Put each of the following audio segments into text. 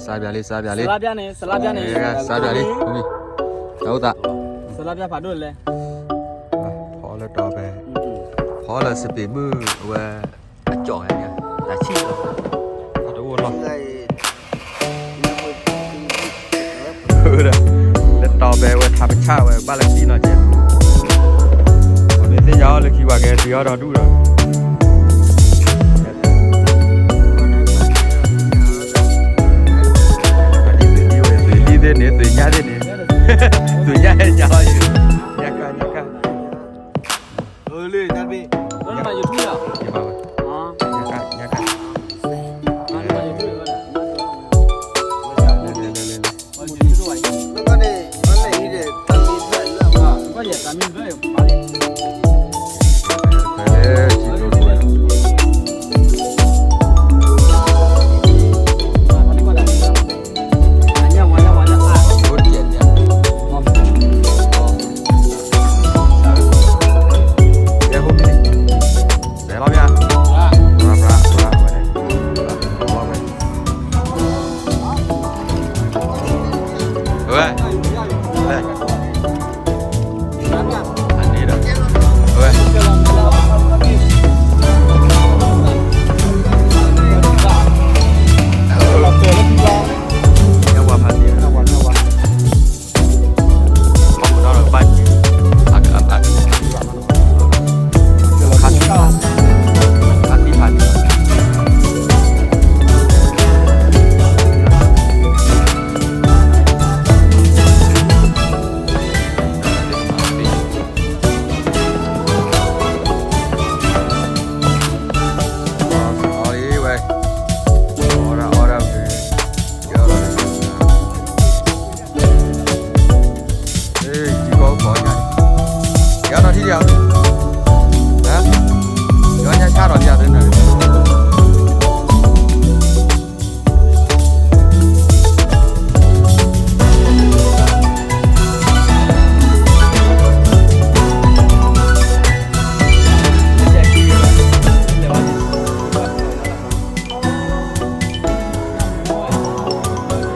စါဘျါလံ စါဘျါလံ, စါဘျါန့ၣ် စါဘျါလံ, တၢ်အိၣ်သး, စါဘျါဖးဒိၣ်လဲၣ်, ဖီလၢတီၤဖဲ, ဖီလၢစပံးမုၢ်အဝဲ, အကၠီၣ်ဟဲန့ၣ်, တၢ်ဆံၣ်လီၤ, တၢ်တအိၣ်လီၤ, လၢတီၤဖဲဝဲထးပဆၣ်ဝဲ ဘၣ်လၢခံနီၤကဲ, မ့ၢ်သ့ၣ်ညါအီၤလၢခံဝဲကဲ တ့အီၤဒီးဒူၣ်ဒီး သွံၣ်လံသ့ၣ်န့ၣ် သွံၣ်ညါသ့ၣ်န့ၣ်, သွ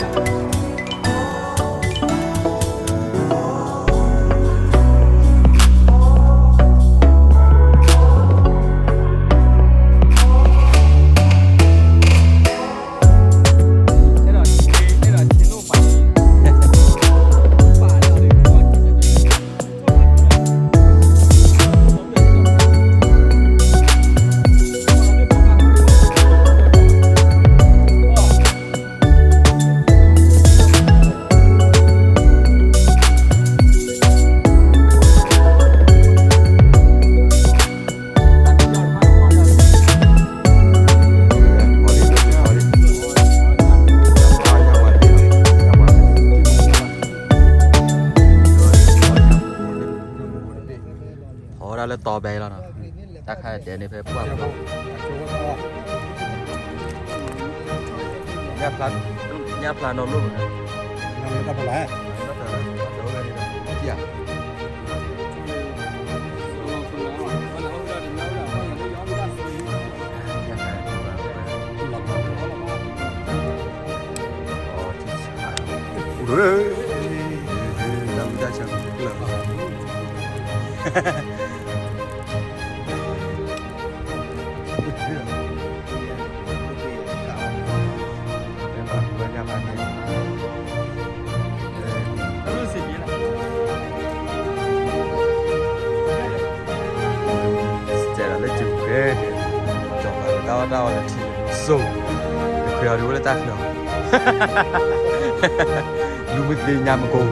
ံၣ်ညါဟဲညါလီၤ, ညါကါ ညါကါ, လၢညါဘ့ၣ်, ညါကါ, ညါကါ, ဖီဒၣ်လၢတီၤဘဲလီၤနီၤ, တၢ်ခါတဲန့ၣ်ဖဲပှၢ်, ညၣ်ဖျါနီၢ်လိၣ်, တဲဒၣ်လၢကၠူၤဃဲ, ကၠီၤပၤတၢ်အီၣ်တၢ်အီလၢထံလၢၤစိၤ, တခွဲးအီၤဒ်ဝဲလၢတၢ်ချၢ, လူမ့ၢ်သ့ညါမကိး,